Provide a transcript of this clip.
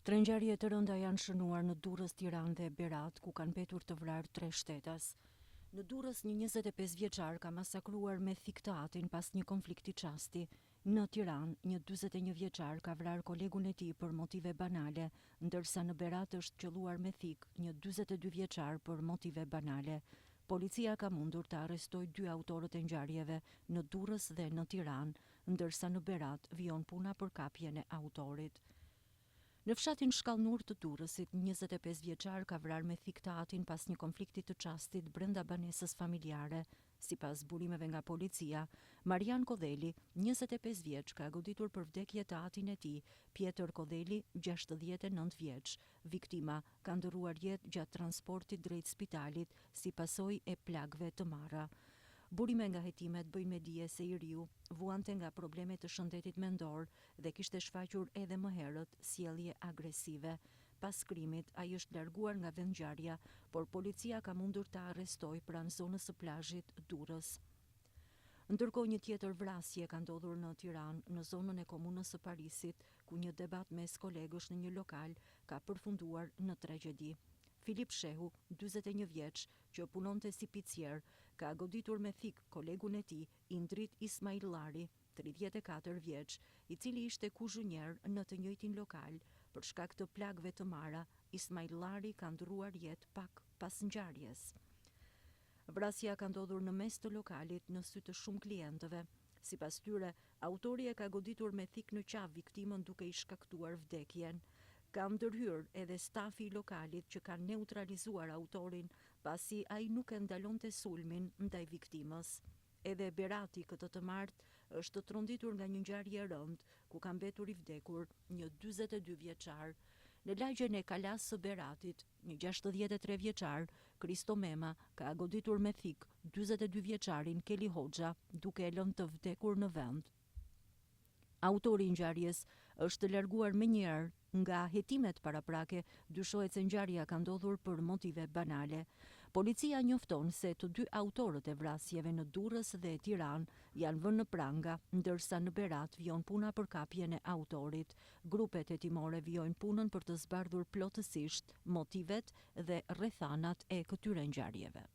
Tre ngjarje të rënda janë shënuar në Durrës, Tiranë dhe Berat, ku kanë mbetur të vrarë tre shtetas. Në Durrës, një 25 vjeçar ka masakruar me thikë të atin pas një konflikti çasti. Në Tiranë, një 41 vjeçar ka vrarë kolegun e tij për motive banale, ndërsa në Berat është qëlluar me thikë një 42 vjeçar për motive banale. Policia ka mundur të arrestojë dy autorët e ngjarjeve në Durrës dhe në Tiranë, ndërsa në Berat vijon puna për kapjen e autorit. Në fshatin Shkallnur të Durrësit, 25 vjeçar ka vrarë me thikë të atin pas një konflikti të çastit brenda banesës familjare. Sipas burimeve nga policia, Marian Kodheli, 25 vjeç, ka goditur për vdekje të atin e tij, Pjetër Kodheli, 69 vjeç. Viktima ka ndërruar jetë gjatë transportit drejt spitalit si pasojë e plagëve të marra. Burime nga hetimet bëjnë me dije se i riu vuante nga probleme të shëndetit mendor dhe kishte shfaqur edhe më herët sjellje agresive. Pas krimit, ai është larguar nga vendngjarja, por policia ka mundur ta arrestojë pranë zonës së plazhit Durrës. Ndërkohë një tjetër vrasje ka ndodhur në Tiranë, në zonën e komunës së Parisit, ku një debat mes kolegësh në një lokal ka përfunduar në tragjedi. Filip Shehu, 41 vjeç, që punonte si picier, ka goditur me thikë kolegun e tij, Indrit Ismaillari, 34 vjeç, i cili ishte kuzhinier në të njëjtin lokal. Për shkak të plagëve të marra, Ismaillari ka ndërruar jetë pak pas ngjarjes. Vrasja ka ndodhur në mes të lokalit në sy të shumë klientëve. Sipas tyre, autori e ka goditur me thikë në qafë viktimën duke i shkaktuar vdekjen. Ka ndërhyrë edhe stafi i lokalit që ka neutralizuar autorin, pasi ai nuk e ndalonte sulmin ndaj viktimës. Edhe Berati këtë të martë është tronditur nga një ngjarje e rëndë, ku ka mbetur i vdekur një 42 vjeçar. Në lagjen e Kalasë së Beratit, një 63 vjeçar, Kristo Mema, ka goditur me thikë 42 vjeçarin Keli Hoxha, duke e lënë të vdekur në vend. Autori i ngjarjes është larguar menjëherë nga hetimet paraprake, dyshohet se ngjarja ka ndodhur për motive banale. Policia njofton se të dy autorët e vrasjeve në Durrës dhe Tiranë janë vënë në pranga, ndërsa në Berat vijon puna për kapjen e autorit. Grupet hetimore vijojnë punën për të zbardhur plotësisht motivet dhe rrethanat e këtyre ngjarjeve.